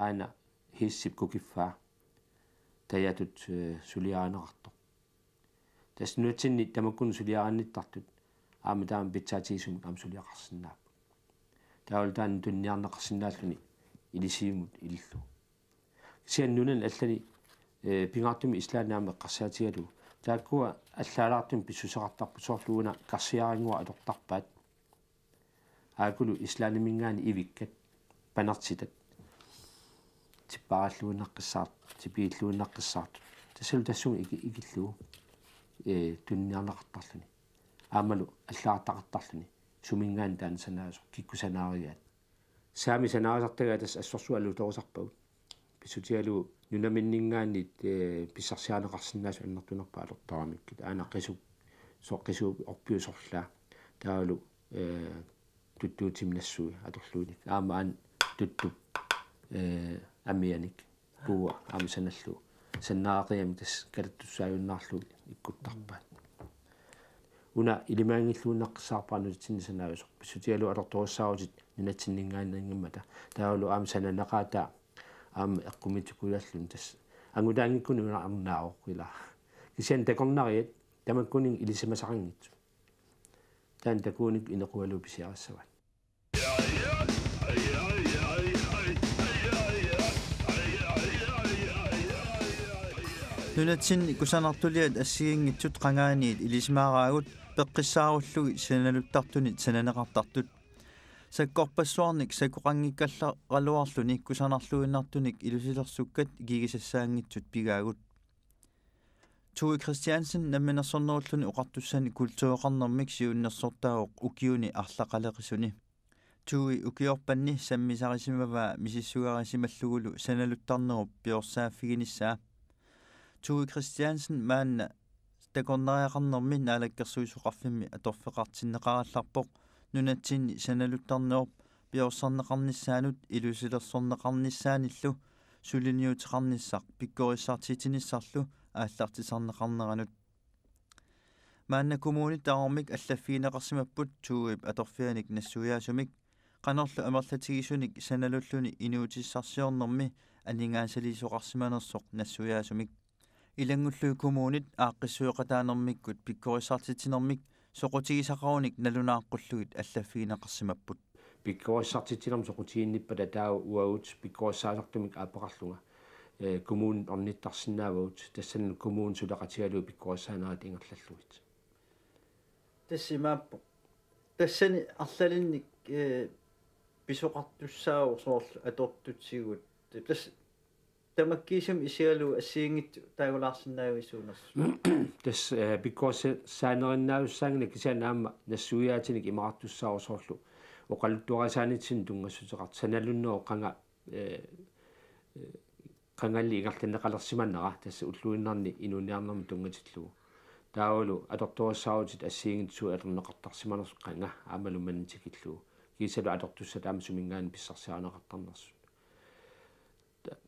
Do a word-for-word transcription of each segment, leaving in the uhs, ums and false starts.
aana hiissip kukiffaa tajatut, eh, suliarineqartoq. Tassa nunatsinni tamakkununnga suliarinnittartut aamma taama pitsaatigisumik aamma suliaqarsinnaapput. Taavalu taanna tuniniarneqarsinnaalluni ilisivimmut ilillugu. Kisianni nunani allani, eh, pingaartumik Islandimi aamma eqqarsaatigalugu. Taakkua allaalaartumik pissuseqartarput, soorlu una karsiarannguaq atortarpaat. Aakkulu Islandiminngaanniit ivikkat, panertitat, tipparilluinnaqqissaartut, tipiilluinnaqqissaartut. Tassalu tassunga iki-, ikillugu, eh, tuniniarneqartarluni. Aammalu allagartaqartarluni. Suminngaanniit taanna sanaasoq, kikkut sanaarigaat. Saamit sanaarisartagaat tassa assorsuaq alutorisarpagut. Pissutigalugu nunaminninngaanniit, eh, pissarsiarineqarsinnaasut annertunerpaat atortaramikkit. Aana qisuk, so-, qisuup orpiup sorlaa. Taavalu, eh, tuttuutimik nassui atorluinik. Aamma aana tuttup, eh, amianik. Puua aamma sanallugu. Sanaarigamik tassa kalattussaajunnaarlugu ikkuttarpaat. Una ilimaginngilluinnaqqissaarpara nunatsinni sanaasoq. Pissutigalugu atortorissaarutit nunatsinninngaanneerinngimmata. Taavalu aamma sananeqaataa aamma eqqumiitsukujualluni tassa. Angutaanngikkunik una arnaavoq ilaa. Kisianni takornariat tamakkuninnga ilisimasaqanngitsut. Taanna takuunik inequgalugu pisiarissavaat. Nunatsinni kusanartuliat assigiinngitsut qangaaniit ilisimaaraagut peqqissaarullugit sanaluttartunit sananeqartartut. Sakkorpassuarnik sakkoqanngikkallarluarluni kusanarluinnartunik ilusilersukkat ikigisassaanngitsut pigaagut. Tue Christiansen Namminersornerulluni Oqartussanit kultureqarnermik siunnersortaavoq ukiuni arlaqaleqisuni. Tue ukiorpanni sammisarisimavaa misissugarisimallugu sanaluttarnerup piorsaaffiginiassaa. Tue Christiansen maanna takornariaqarnermi Naalakkersuisoqarfimmi atorfeqartinneqarallarpoq nunatsinni sanaluttarnerup piorsarneqarnissaanut ilusilersorneqarnissaanillu suliniuteqarnissaq pikkorissartitinissarlu aallartisarneqarneranut. Maanna kommunit tamarmik allaffigineqarsimapput Tuep atorfianik nassuiaasumik, qanorlu amerlatigisunik sanalulluni inuutissarsiornermi aningaasaliisoqarsimanersoq nassuiaasumik. Ilanngullugit kommunit aaqqissueqataanermikkut pikkorissartitsinermik soqutigisaqarunik nalunaaqullugit allaffigineqarsimapput. Pikkorissartitsinermik soqutiginnippata taava uagut pikkorissaasartumik aappaqarlunga, eh, kommunit ornittarsinnaavagut, tassani kommunit suleqatigalugu pikkorissaanerit ingerlallugit. Tassa imaappoq. Tassani arlalinnik, eh, pisoqartussaavoq soorlu atortutigut. Tassa tamakkiisumik isigalugu assigiinngitsut taagulaarsinnaavigit suunersut? Tassa, eh, pikkorissaanerinaajussaanngilaq kisianni aamma nassuiaatinik imaartussaavoq soorlu oqaluttuarisaanitsinnut tunngassuteqartoq sanalunnerup qanga, eh, eh, qangali ingerlanneqalersimanera tassa ulluinnarni inuuniarnermut tunngatillugu. Taavalu atortorissaarutit assigiinngitsut atorneqartarsimanersut qanga aammalu manna tikillugu. Kiisalu atortussat aamma suminngaanniit pissarsiarineqartarnersut.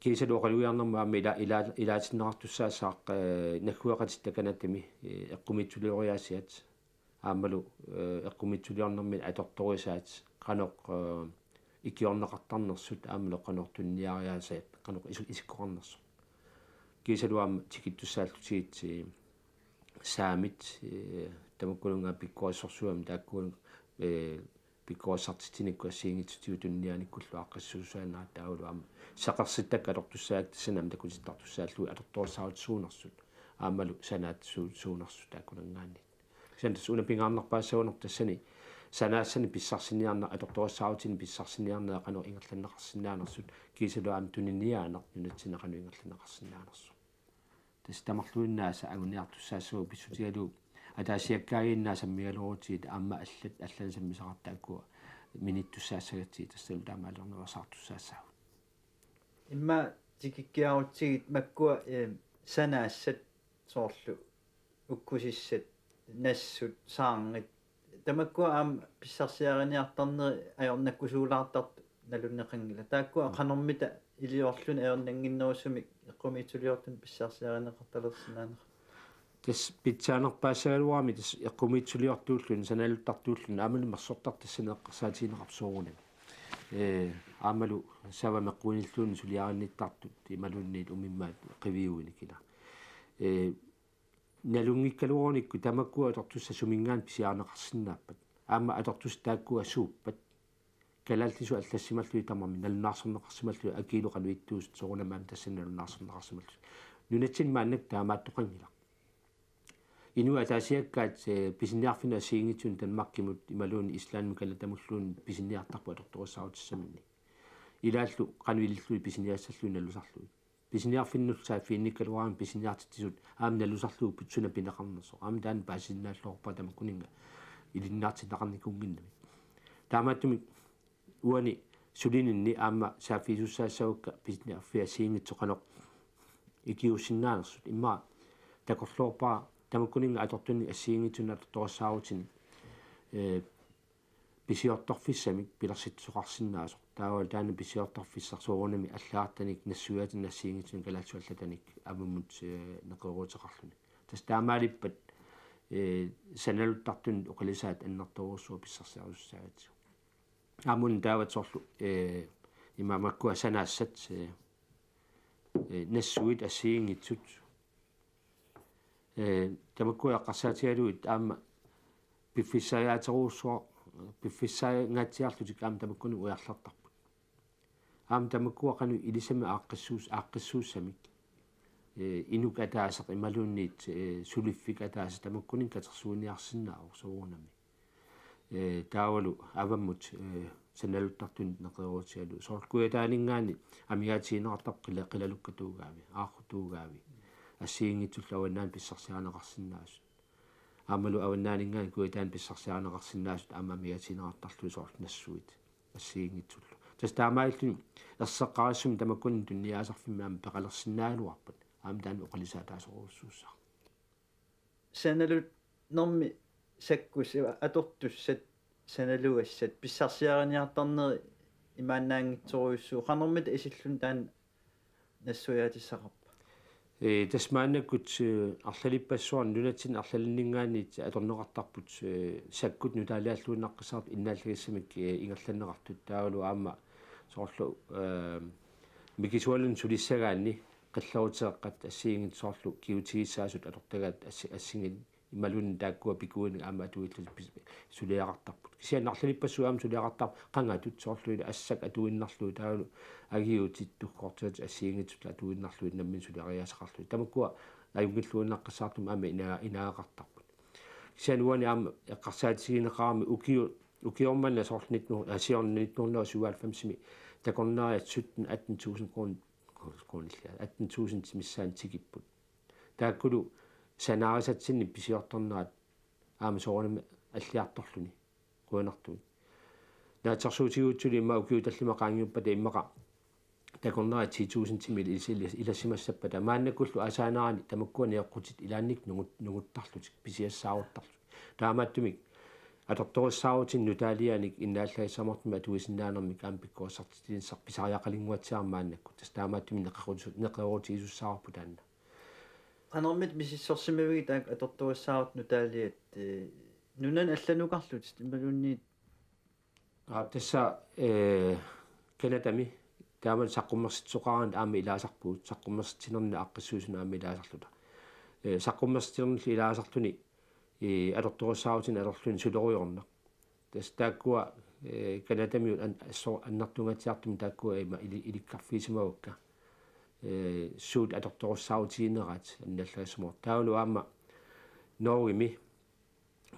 Kiisalu oqalugiarnermut aamma ila-, ila-, ilaatinneqartussaassaaq, eh, naggueqatitta kanatami, eh, eqqumiitsulioriaasiat aammalu, eh, eqqumiitsuliornermi atortorisaat qanoq, eh, ikiorneqartarnersut aammalu qanoq tuniniariaasaat qanoq isu-, isikkoqarnersoq. Kiisalu aamma tikittussaallutigit, eh, saamit, eh, tamakkununnga pikkorissorsuarmik taakkununnga, eh, pikkorissartitsinikkut assigiinngitsutigut tuniniaanikkullu aaqqissuussaanera taavalu aamma saqersittakkat atortussaagakkit tassani aamma takutittartussaallugit atortorissaarutit suunersut aammalu sanaat suu-, suunersut taakkunanngaanniit. Kisianni tassa una pingaarnerpaassagunarpoq tassani sanaassanik pissarsiniarneq, atortorissaarutinik pissarsiniarneq qanoq ingerlanneqarsinnaanersut kiisalu aamma tuniniaaneq nunatsinni qanoq ingerlanneqarsinnaanersoq. Tassa tamarluinnaasa anguniartussaassavagut pissutigalugu ataasiakkaaginnaa sammigaluarutigit aamma allat, allanut sammisaqartut taakkua minittussaassagatsigit tassalu taamaalernerisaartussaassaagut. Immaqa tikikkiarutsigit makkua, eh, sanaassat soorlu ukkusissat, nassut, saarngit. Tamakkua aamma pissarsiariniartarneri ajornakkusuulaartartut nalunneqanngilaq. Taakkua qanormita iliorluni ajornannginnerusumik eqqumiitsuliortunik pissarsiarineqartalersinnaanerat? Tassa pitsaanerpaassagaluarami tassa eqqumiitsuliortuulluni, sanaluttartuulluni, aammalu mersortartut tassani eqqarsaatigineqarput soorunami. Ee, aammalu saava meqquinilluunniit suliarinnittartut imaluunniit umimmaat qiviuinik ila. Ee, nalunngikkaluarunikkut tamakkua atortussat suminngaanniit pisiarineqarsinnaappat. Aamma atortussat taakkua suuppat. Kalaallisut allassimallugit tamarmik nalunaarsarneqarsimallugit akiilu qanoq ittuusut soorunami aamma tassani nalunaarsarneqarsimallugit. Nunatsinni maannakkut taamaattoqanngilaq. Inuit ataasiakkaat, ee, pisiniarfinnut assigiinngitsunut Danmarkimut imaluunniit Islandimut Canadamulluunniit pisiniartarput atortorissaarutissaminnik. Ilaallu qanoq ilillugit pisiniassallugit nalusarlugit. Pisiniarfinnullu saaffiginnikkaluarami pisiniartitsisut aamma nalusarlugu pitsuna pineqarnersoq. Aamma taanna paasisinnaalluarpara tamakkuninnga ilinniartinneqarnikuunnginnami. Taamaattumik uani sulininni aamma saaffigisussaassaguakka pisiniarfiit assigiinngitsut qanoq ikiuussinnaanersut. Immaqa takorloorpara tamakkuninnga atortunik assigiinngitsunik atortorissaarutinik, ee, pisiortorfissamik pilersitsisoqarsinnaasoq. Taava taanna pisiortorfissaq soorunami allagartanik nassuiaatinik assigiinngitsunik kalaallisut allatanik avammut, ee, neqerooruteqarluni. Tassa taamaalippat, ee, sanaluttartunit oqilisaat annertoorujussuaq pissarsiarisussaagatsigu. Aamma una taava soorlu, ee, imaammakkua sanaassat, ee, ee, nassuit assigiinngitsut. Ee, tamakkua eqqarsaatigalugit aamma piffissaajaartorujussuaq, piffissaangaatsiarlutik aamma tamakkuninnga ujarlertarput. Aamma tamakkua qanoq ilisamik aaqqissuus-, aaqqissuussamik. Ee, inuk ataaseq imaluunniit, ee, suliffik ataaseq tamakkuninnga katersuiniarsinnaavoq soorunami. Ee, taavalu avammut, ee, sanaluttartunit neqeroorutigalugu. Soorlu Kujataaninngaanniit amigaatigineqartarpoq qila-, qilalukkatuugaavi, aarrutuugaavi. Assigiinngitsullu avannaani pissarsiarineqarsinnaasut. Aammalu avannaaninngaanniit Kujataani pissarsiarineqarsinnaasut aamma amigaatigineqartarlugit soorlu nassuit. Assigiinngitsullu. Tassa taamaalilluni erseqqarissumik tamakkuninnga tuniniaasarfimmi aamma peqalersinnaagaluarpat. Aamma taanna oqilisaataasorujussuussaaq. Sanaluunnermi sakkussat, atortussat, sanalugassat, pissarsiariniartarneri imaannaanngitsorujussuuvoq, qanormita isilluni taanna nassuiaatissaqarpa? Ee, tassa maannakkut, ee, arlalippassuarni nunatsinni arlalinninngaanniit atorneqartarput, ee, sakkut nutaaliaalluinnaqqissaartut innaallagissamik, ee, ingerlanneqartut taavalu aamma soorlu, ee, mikisualunneq sulissagaanni qilleruteeqqat assigiinngitsut soorlu kigutigissaasut atortagaat assi-, assingi imaluunniit taakkua pikuinik aamma atuillutik pis-, suliaqartarput. Kisianni arlalippassuit aamma suliaqartarput qangatut soorlu ilaa assat atuinnarlugit taavalu akiuutit tuggoortitat assigiinngitsut atuinnarlugit nammineq suliariaaseqarlugit. Tamakkua ajunngilluinnaqqissaartumik aamma ina-, inaagaqartarput. Kisianni uani aamma eqqarsaatigineqarami ukio-, ukioq manna soorlu nitten, aa, siorna nitten hundrede syvoghalvfemsimi takornariat sytten atten tusind kroner, kronilliat, atten tusind missaanni tikipput. Taakkulu sanaarisatsinnik pisiortornerat aamma soorunami alliartorluni qujanartumik. Naatsorsuutigigutsigulu immaqa ukiut tallimat qaangiuppata immaqa takornariat ti tusindimik ilis-, ilis-, ilassimassappata maannakkullu aasaanerani tamakkua nioqqutit ilaannikkut nungut-, nunguttarlutik pisiassaaruttarlutik. Taamaattumik atortorissaarutinik nutaalianik innaallagissamoortumik atuisinnaanermik aamma pikkorissartitsinissaa pisariaqalinnguatsiarama maannakkut. Tassa taamaattumik neqeroorutisu-, neqeroorutigisussaavoq taanna. Qanormita misissorsimavigit taakku atortorissaarutit nutaaliat, ee, nunani allanukarlutit imaluunniit? Aa, tassa, ee, Canadami taama saqqummersitsisoqaraanni aamma ilaasarpugut, saqqummersitsinerni aaqqissuisunut aamma ilaasarluta. Ee, saqqummersitsinermillu ilaasarluni, ee, atortorissaarutinik atorluni sulerujoorneq. Tassa taakkua, ee, Canadamiut an-, assor-, annertungaatsiartumik taakkua ima ili-, ilikkarfigisimavakka. Ee, suut atortorussaarutiginerat annallagassamut. Taavalu aamma Norgemi,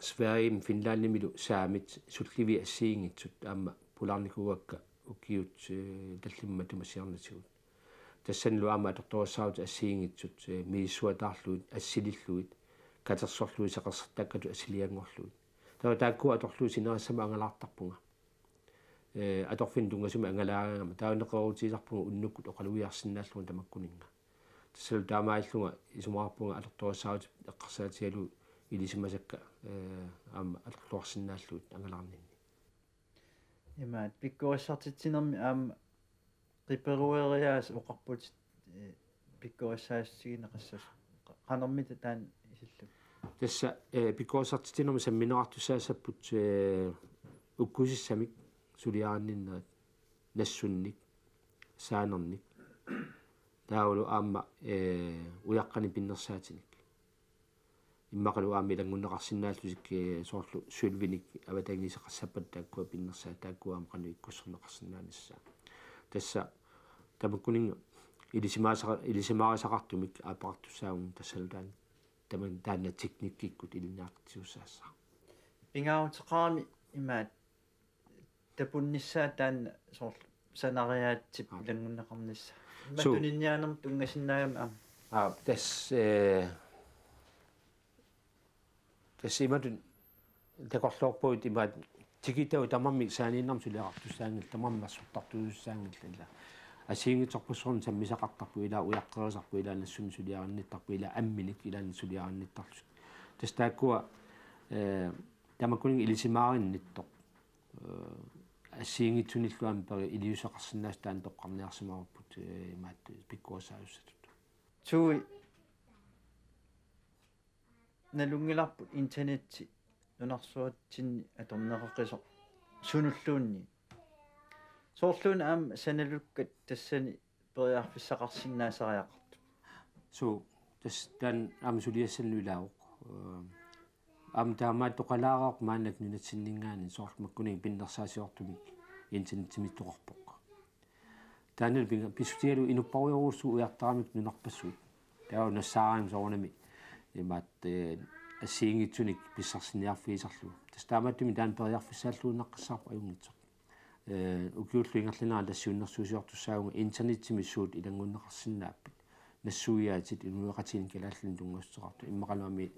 Sverigemi, Finlandimilu saamit sulliviit assigiinngitsut aamma pulaarnikuuakka ukiut, ee, tallimat matuma siornatigut. Tassanilu aamma atortorissaarutit assigiinngitsut, ee, misissuataarlugit, assilillugit, katersorlugit, seqersertakkatut assilianngorlugit. Taava taakkua atorlugit sinerissamut angalaartarpunga. Ee, atorfinnut tunngasumik angalaaraangama. Taava neqeroorutigisarpunga unnukkut oqalugiarsinnaallugu tamakkuninnga. Tassalu taamaallunga isumaqarpunga atortorissaarutit eqqarsaatigalugit ilisimasakka, ee, aamma atorluarsinnaallugit angalaarninni. Imaat, pikkorissartitsinermi aamma qiperueriaaseq oqarputit, ee, pikkorissaassutigineqassasoq. Qa-, qanormita taanna isillugu? Tassa, ee, pikkorissartitsinermi sammineqartussaassapput, ee, ukkusissamik suliarinninnerit. nassunnik, saanernik. Taavalu aamma, eh, ujaqqanik pinnersaatinik. Immaqalu aamma ilanngunneqarsinnaallutik, eh, soorlu sølvinik avatangiiseqassappata taakkua pinnersaat, taakkua aamma qanoq ikkussorneqarsinnaanissaat. Tassa tamakkuninnga ilisimaasara-, ilisisaarisaqartumik aappaqartussaavugut tassalu taanna, tamanna taanna teknikkikkut ilinniartitsisussaassara. Pingaaruteqarami imaat tapunnissaa taanna soorlu sanariaatsip Aap. ilanngunneqarnissaa. Suu. Imatut tuniniaanermut tunngasinnaagami aamma. Aap, tassa, eh, tassa imatut takorloorpugut imaat tikitavut tamarmik saaniinnarmik suliaqartussaanngillat, tamarmik mersortartuusussaanngillat, ila. Assigiinngitsorpassuarnik sammisaqartarput, ila ujaqqerisarput, ila nassunik suliarinnittarput, ila amminik, ila suliarinnittarlutik. Tassa taakkua, eh, tamakkuninnga ilisimaarinnittoq. Eh, assigiinngitsunillu aamma peri-, iliuuseqarsinnaasut taanna toqqarniarsimavarput, eh, imaattoq pikkorissaajussatut. Suu, nalunngilarput internetti nunarsuatsinni atorneqaqisoq sunulluunniit. Soorluuna aamma sanalukkat tassani periarfissaqarsinnaasariaqartut. Suu, tassa taanna aamma suliassannut ilaavoq. Eh, aamma taamaattoqalaaraq maannakkut nunatsinninngaanniit soorlu makkuninnga pinnersaasiortumik internettimittoqarpoq. Taannalu pinga-, pissutigalugu inuppassuarujussuuvoq ujartaramik nunarpassuit. Taava nassaarami soorunami imaat, eh, assigiinngitsunik pissarsiniarfigisarlugu. Tassa taamaattumik taanna periarfissaalluinnaqqissaarpoq ajunngitsoq. Eh, ukiullu ingerlaneranni tassa siunnersuusiortussaavunga internettimik suut ilanngunneqarsinnaapput. Nassuiaatit inuiaqatigiinni kalaallinut tunngassuteqartut. Immaqaluunniit,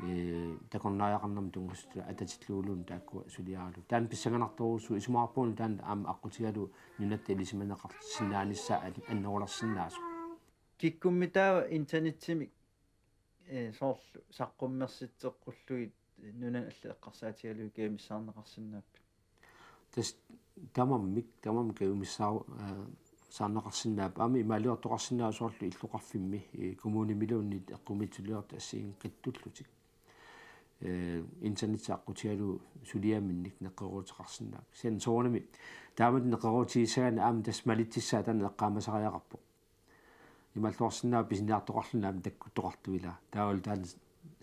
eh, takornariaqarnermut tunngassuteqartut atatillugu taakkua suliaralugu. Taanna pissanganartorujussuuvoq isumaqarpunga taanna aamma aqqutigalugu nunatta ilisimaneqarsinnaanissaa an-, annerulersinnaasoq. Kikkummitaava internettimik, eh, soorlu saqqummersitseqqullugit nunanut allanut eqqarsaatigalugit kajumissaarneqarsinnaapput? Tassa tamarmik, tamarmik kajumissaa-, eh, saarneqarsinnaapput. Aamma imaaliortoqarsinnaavoq soorlu illoqarfimmi, eh, kommunimiluunniit eqqumiitsuliortut assigiinngikkatta tullutik. Eh, internetti aqqutigalugu suliaminnik neqerooruteqarsinnaapput. Kisianni soorunami taamatut neqeroorutigissagaanni aamma tassa malitsissaa taanna eqqaamasariaqarpoq. Imaluunniit pisiniartoqarluni aamma takkuttoqartoq ila. Taavalu taanna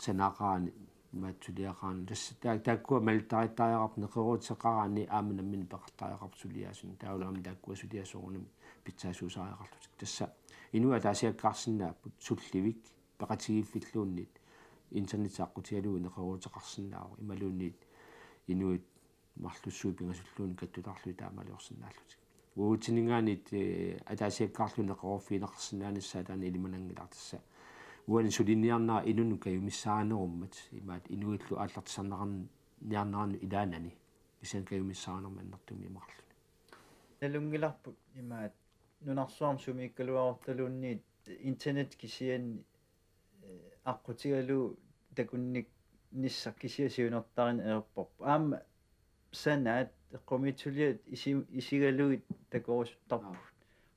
sanaaqarani, imaattoq suliaqarani. Tassa taa-, taakkua malittarittariaqarput neqerooruteqarani aamma nammineq peqartariaqarput suliaasunik. Taavalu aamma taakkua suliaat soorunami pitsaasuusariaqarlutik. Tassa inuit ataasiakkaarsinnaapput sullivik peqatigiiffilluunniit internetti aqqutigalugu neqerooruteqarsinnaavoq. Imaluunniit inuit marlussuit pingasulluunniit kattutarlugit taamaaliorsannaallutik. Uatsinngaanniit, eh, ataasiakkaarluni neqeroorfigineqarsinnaanissaa taanna ilimananngilaq tassa. Uani suliniarnera inunnut kajumissaarinerummat imaattoq inuillu aallartisarniarnerannut ilaanani. Kisianni kajumissaarinermik annertuumik imaqarluni. Nalunngilarput imaattoq nunarsuarmi sumiikkaluarutaluunniit internet kisianni, eh, aqqutigalugu takunninnissaq kisiat siunertarineq ajorparput. Aamma sanaat eqqumiitsuliat isi-, isigalugit takorusuttarput. Aap.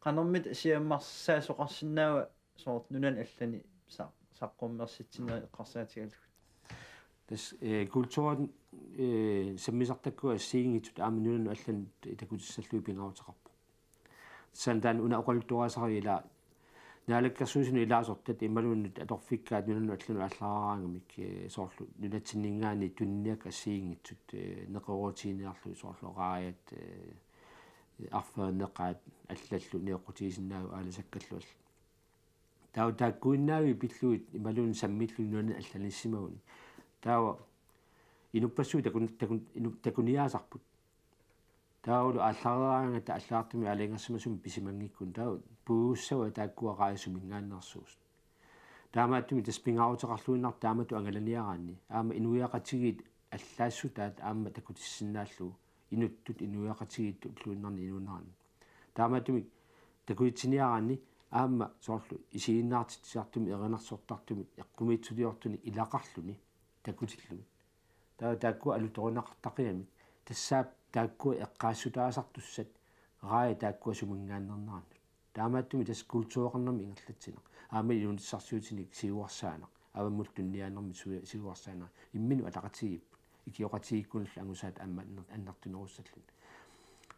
Qanormita siammarsaasoqarsinnaava soorlu nunani allani sa-, saqqummersitsinerit eqqarsaatigalugit? Tassa, eh, kulturit, eh, sammisartakkakka assigiinngitsut aamma nunanut allanut takutissallugit pingaaruteqarpoq. Tassani taanna una oqaluttuarisarigit ila Naalakkersuisuni ilaasortat imaluunniit atorfikkaat nunanut allanut aallaraaraangamik, eh, soorlu nunatsinninngaanniit tuniniakkat assigiinngitsut, eh, neqeroorutiginiarlugit soorlu raajat, eh, arferneqaat allallu nioqqutigisinnaaviit aalisakkallu allat. Taava taakkuinnaavik pillugit imaluunniit sammillugit nunanut allanissimagunik. Taava inuppassuit takun-, takun-, inu-, takuniaasarput. Taavalu aallareeraangata allagartamik aalajangersimasumik pisimanngikkuni taava puigussavaat taakkua raajat suminngaanneersuusut. Taamaattumik tassa pingaaruteqarluinnarpoq taamatut angalaniaraanni. Aamma inuiaqatigiit allaassutaat aamma takutissinnaallugu. Inuttut inuiaqatigiittut ulluinnarni inuuneranni. Taamaattumik takutitsiniaraanni aamma soorlu isiginnaartitsisartumik erinarsortartumik eqqumiitsuliortunik ilaqarluni takutillugit. Taava taakkua alutorineqartaqigamik. Tassaavoq taakkua eqqaassutaasartussat raajat taakkua suminngaanneernerannut. Taamaattumik tassa kultureqarnermik ingerlatsineq. Aamma inuussutissarsiutinik siuarsaaneq. Avammullu tuniniaanermik sui-, siuarsaaneq. Imminut ataqatigiipput. Ikioqatigiikkunillu angusaat aamma anner-, annertunerussalluni.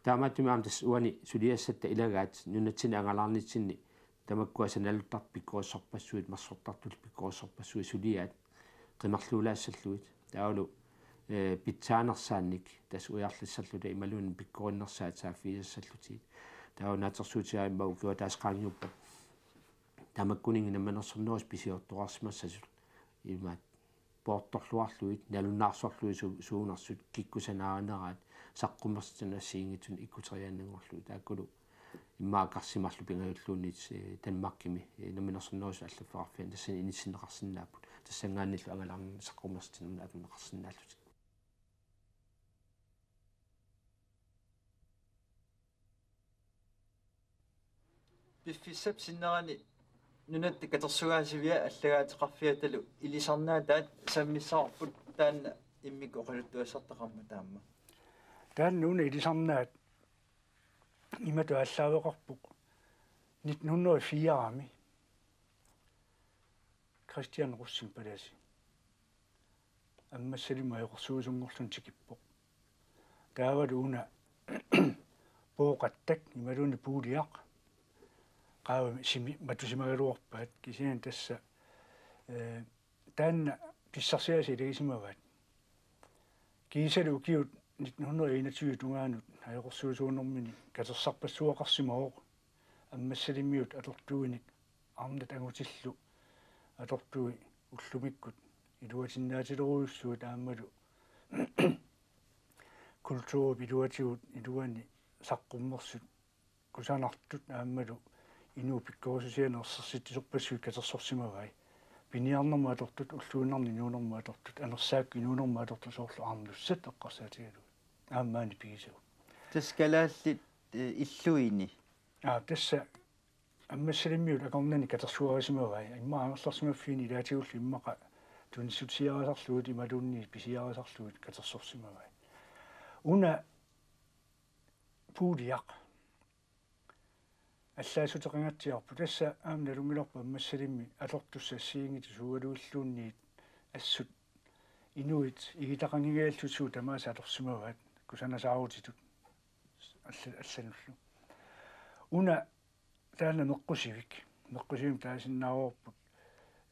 Taamaattumik aamma tassa uani suliassatta ilagaat nunatsinni angalaarnitsinni tamakkua sanaluttartut pikkorissorpassuit, mersortartullu pikkorissorpassuit suliaat qimerluulaassallugit. Taavalu, eh, pitsaanersaannik tassa ujarlissalluta imaluunniit pikkorinnersaat saaffigisassallutigit. Taava naatsorsuutigaara immaqa ukioq ataaseq qaangiuppat tamakkuninnga namminersornerusut pisiortoqarsimassasut imaat poortorluarlugit, nalunnaarsorlugit su-, suunersut, kikkut sanaaneraat, saqqummersitsinut assigiinngitsunut ikkuteriaannanngorlugit. Taakkulu immaqa akkarsimallu pingajulluunniit, eh, Danmarkimi, eh, namminersornerusut allaffeqarfianni tassani inissinneqarsinnaapput. Tassanngaannillu angalaarnerni saqqummersitsinut atorneqarsinnaallutik. Piffissap sinnerani Nunatta Katersugaasiviat allagaateqarfiatalu ilisarnaataat sammissavarput, taanna immikkut oqaluttuassartaqarmat aamma. Taanna una ilisarnaat imatut aallaaveqarpoq nitten hundrede og fire-mi Kristian Rosing Palasi Ammassalimmut ajoqersuisunngorluni tikippoq. Taavalu una Pooqattak imaluunniit Puuliaq qaavami simi-, matusimagaluarpaat, kisianni tassa, eh, taanna pissarsiaasat ilagisimavaat. Kiisalu ukiut nitten hundrede og enogtyve tungaanut ajoqersuisuunermini katersarpassuaqarsimavoq Ammassalimmiut atortuinik arnat angutillu atortui ullumikkut iluatinnaatilerujussuit aammalu kulturip iluatigut iluani saqqummersut kusanartut aammalu inuup pikkorissusianik ersersitsisorpassuit katersorsimavai. Piniarnermut atortut, ulluinnarni inuunermut atortut, anersaakkut inuunermut atortut soorlu arnussat eqqarsaatigalugit. Aamma maani pigisagut. Tassa kalaallit, eh, illuini. Aa, tassa Ammassalimmiut akornanni katersuarisimavai. Immaqa angerlarsimaffiini ilaatigullu immaqa tunissutissiarisarlugit imaluunniit pisiarisarlugit katersorsimavai. Una Puuliaq allaassuteqangaatsiarpoq, tassa aamma nalunngilarput Ammassalimmi atortussat assigiinngitsut suugaluilluunniit assut inuit igitaqanngingajallutik suut tamaasa atorsimavaat, kusanasaarutitut alla-, allanullu. Una taanna Meqqusivik, Meqqusivimmi taasinnaavarput,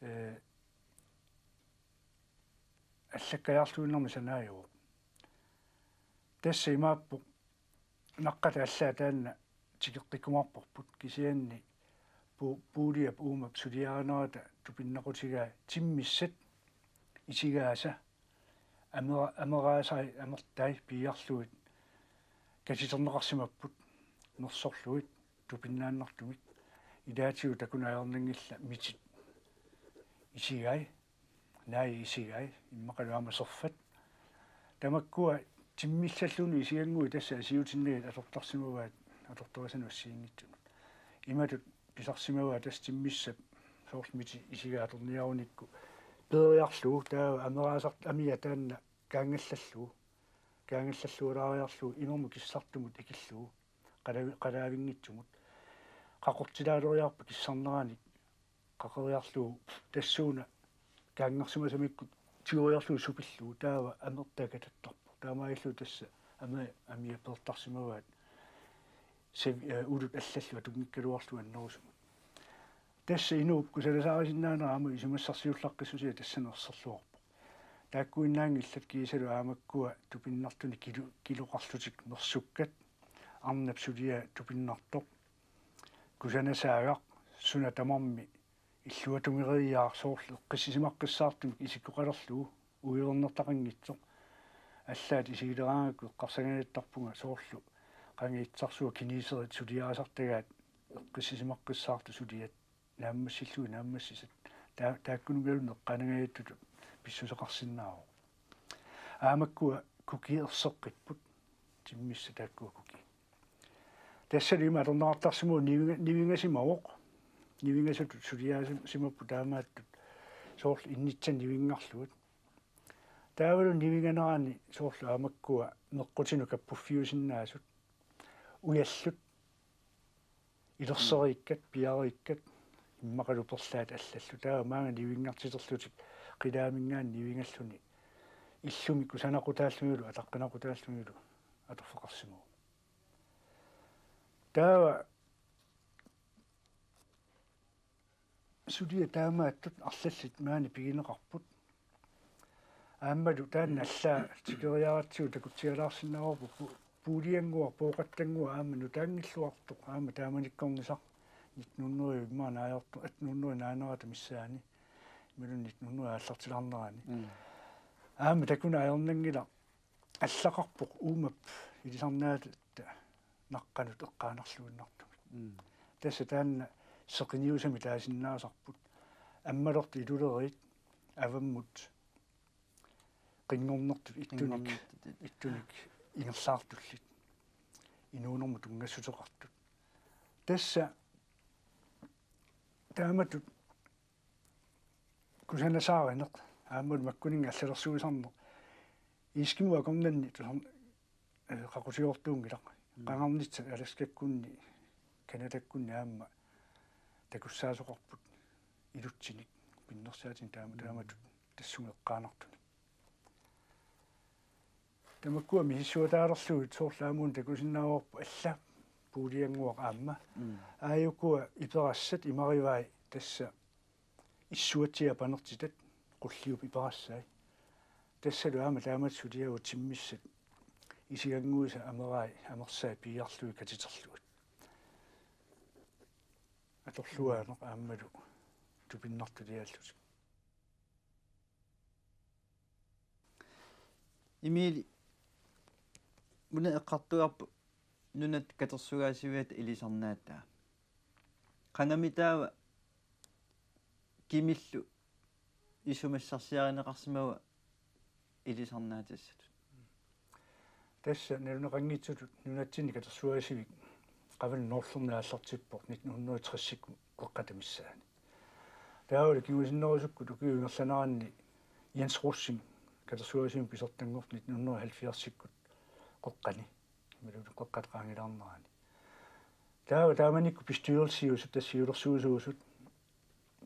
eh, allakkajaarluinnarmik sanaajuvoq. Tassa imaappoq naqqata allaat taanna tikeqqikkumaarparput, kisianni Pu-, Puuliap uumap suliarinerata tupinnaqutigaa timmissat isigaasa amera-, ameraasai amertai piiarlugit katiterneqarsimapput mersorlugit tupinnaannartumik. Ilaatigut takuneq ajornanngillat mitit isigai, naajat isigai, immaqalu aamma serfat. Tamakkua timmissalluunniit isigannguit tassa asiutinnagit atortarsimavaat atortorisanut assigiinngitsunut. Imatut pisarsimavaat tassa timmissap soorlu mitit isigai atorniarunikku peeriarlugu, taava ameraasartut amia taanna kaanngallallugu, kaanngallallualaariarlugu imermut kissartumut ikillugu, qalavi-, qalaavinngitsumut. Qaqortilaaleriarpat kissarneranik qaqeriarlugu tassuuna kaanngarsimasamikkut tigoriarlugu supillugu, taava amertai katattarpoq. Taamaalillutik tassa ama-, amia peertarsimavaat sav-, eh, ulut allallu atunngikkaluarlugu annerusumut. Tassa inuup kusanasaarisinnaanera aamma isumassarsiullaqqissusia tassani erserluarpoq. Taakkuinnaanngillat kiisalu aamakkua tupinnartunik kilu-, kiloqarlutik mersukkat, arnap suliaa tupinnartoq, kusanasaagaq, suna tamarmi illuatungeriiaaq soorlu eqqissisimaqqissaartumik isikkoqalerlugu, uivernertaqanngitsoq. Allaat isigileraangakku eqqarsangaajattarpunga soorlu qanga itsarsuaq kineserit suliarisartagaat eqqissisimaqqissaartut suliat naammassillugit naammassisat. Ta-, taakkununngalu eqqaanangaajattutut pissuseqarsinnaavoq. Aamakkua kukiit erseqqipput, timmissat taakkua kukiit. Tassalu ima atorneqartarsimavoq nivinga-, nivingasimavoq. Nivingasutut suliaasimapput taamaattut soorlu innitsaat nivinngarlugit. Taavalu nivinganerani soorlu aamakkua meqqutinut kappuffiusinnaasut, ujallut, ilerseriikkat, piariikkat, immaqalu perlaat allallu. Taava maanga nivinngartiterlutik qilaaminngaanniit nivingalluni illumi kusanaqutaallunilu ataqqinaqutaallunilu atorfeqarsimavoq. Taava suliaq taamaattut arlallit maani pigineqarput. Aammalu taanna allaat tikeriaratsigu takutsialaarsinnaavarput pu-, puuliannguaq pooqattannguaq aamma nutaanngilluartoq aamma taamanikkornisaq nitten hundrede immaqa naajortoq atten hundrede naanerata missaani. Imaluunniit nitten hundrede aallartilaarnerani. Mm. Aamma takuneq ajornanngilaq allaqarpoq uumap ilisarnaatatta naqqanut eqqaanarluinnartumik. Mm. Tassa taanna seqiniusamik taasinnaasarput. Ammalortut iluleriit avammut qinngornertut ittunik, qinngornertut. Ittunik ingerlaartullit. Inuunermut tunngassuteqartut. Tassa taamatut kusanasaarineq aammalu makkuninnga allalersuisarneq. Eskimut akornanni tusarn-, eh, qaqutigoortuunngilaq. Mm. Qangarnissat Alaskakkunni, Canadakkunni aamma takussaasoqarput ilutsinik pinnersaatinik taama-, mm, taamatut tassunga eqqaanartunik. Tamakkua misissuataalerlugit soorlu aamma una takusinnaavarput alla puuliannguaq aamma. Mm. Aajukua iperassat imarivai tassa issuatsiaat panertitat qulliup iperassai. Tassalu aamma taamatut suliagut timmissat isigannguisa amerai amersai piiarlugit katiterlugit. Atorluaaneq aammalu tupinnartuliaallutik. Emil, una eqqartugarput nunat katersugaasiviata ilisarnaataa. Qangamitaava kimillu isumassarsiarineqarsimava ilisarnaatissatut? Tassa naluneqanngitsutut nunatsinni katersugaasivik qavanut Noorlerneq aallartippoq nitten hundrede tressikkut qeqqata missaani. Taavalu kingusinnerusukkut ukiup ingerlaneranni Jens Rosing katersugaasivimmi pisortanngortoq nitten hundrede halvfjerdsikkut qeqqani. Imaluunniit qeqqata qaangilaarnerani. Taava taamanikkut bestyrelsiusut tassa siulersuisuusut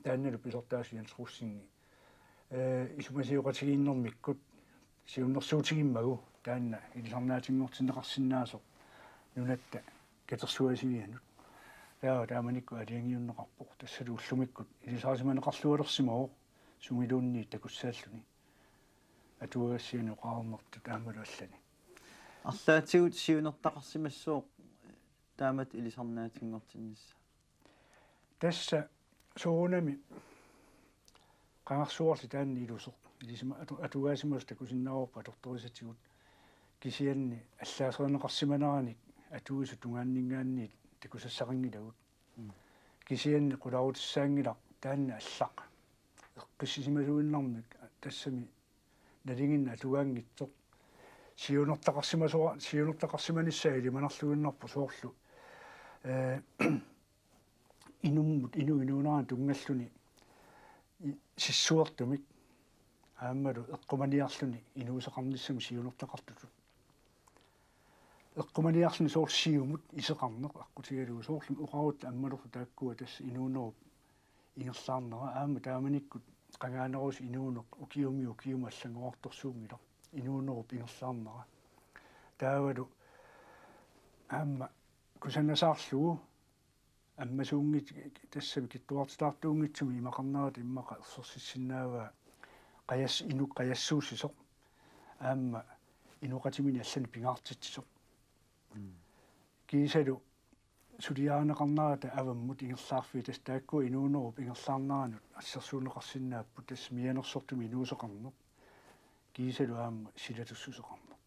taannalu pisortaasut Jens Rosingi, eh, isumasioqatigiinnermikkut siunnersuutigimmagu taanna ilisarnaatinngortinneqarsinnaasoq nunatta katersugaasivianut. Taava taamanikkut aalajangiunneqarpoq tassalu ullumikkut ilisarisimaneqarlualersimavoq sumiluunniit takussaalluni atuagassianut oqarnertut aammalu allani. Arlaatigut siunertaqarsimassooq taamatut ilisarnaatinngortinnissaa? Tassa soorunami qangarsuarli taanna ilusoq. Ilisima-, atu-, atugaasimasut takusinnaavarput atortorisatigut kisianni allaaserineqarsimaneranik atuisut tungaanninngaanniit takusassaqanngilagut. Mm. Kisianni qularutissaanngilaq taanna allaq eqqissisimasuinnarmik tassami nalinginnaat atugaanngitsoq. Siunertaqarsimasua-, siunertaqarsimanissaa ilimanarluinnarpoq soorlu, eh, inummut, inuk inuunerani tunngalluni i-, sissuertumik aammalu eqqumaniarluni inuuseqarnissamut siunertaqartutut. Eqqumaniarluni soorlu siumut iseqarneq aqqutigalugu soorlumi oqarutta ammalortut taakkua tassa inuunerup ingerlaarnera aamma taamanikkut qangaanerusoq inuuneq ukiumiit ukiumut allanngorartorsuunngilaq inuunerup ingerlaarnera. Taavalu aamma kusanasaarlugu ammasuunngit-, tassami kittuartitaartuunngitsumik imaqarnerata immaqa ersersissinnaavaa qajas-, inuk qajassuussisoq aamma inoqatiminik allanik pingaartitsisoq. Mm. Kiisalu suliarineqarnerata avammut ingerlaarfiit tassa taakkua inuunerup ingerlaarneranut assersuunneqarsinnaapput tassa mianersortumik inuuseqarneq. Kiisalu aamma silatussuseqarneq.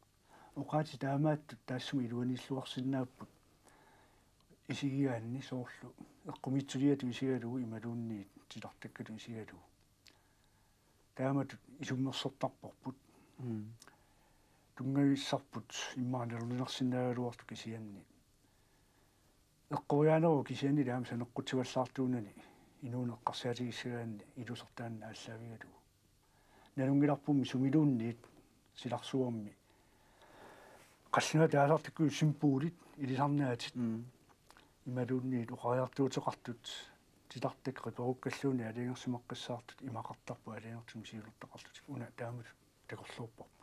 Oqaatsit taamaattut taassuma iluaniilluarsinnaapput isigigaanni soorlu eqqumiitsuliatut isigalugu imaluunniit titartakkatut isigalugu. Taamatut isummersortarparput. Mm. Tunngavissarput immaqa nalorninarsinnaagaluartoq kisianni. Eqqoriaaneruvoq kisiannili aamma saneqqutsivallaartuunani inuuneq eqqarsaatigissagaanni ilusortaanna aallaavigalugu. Nalunngilarpummi sumiluunniit silarsuarmi qallunaat taasartakkuit symbolit ilisarnaatit. Mm. Imaluunniit oqariartuuteqartut titartakkat qiperukkalluunniit aalajangersimaqqissaartut imaqartarput aalajangertumik siunertaqarlutik una taamatut takorloorparput.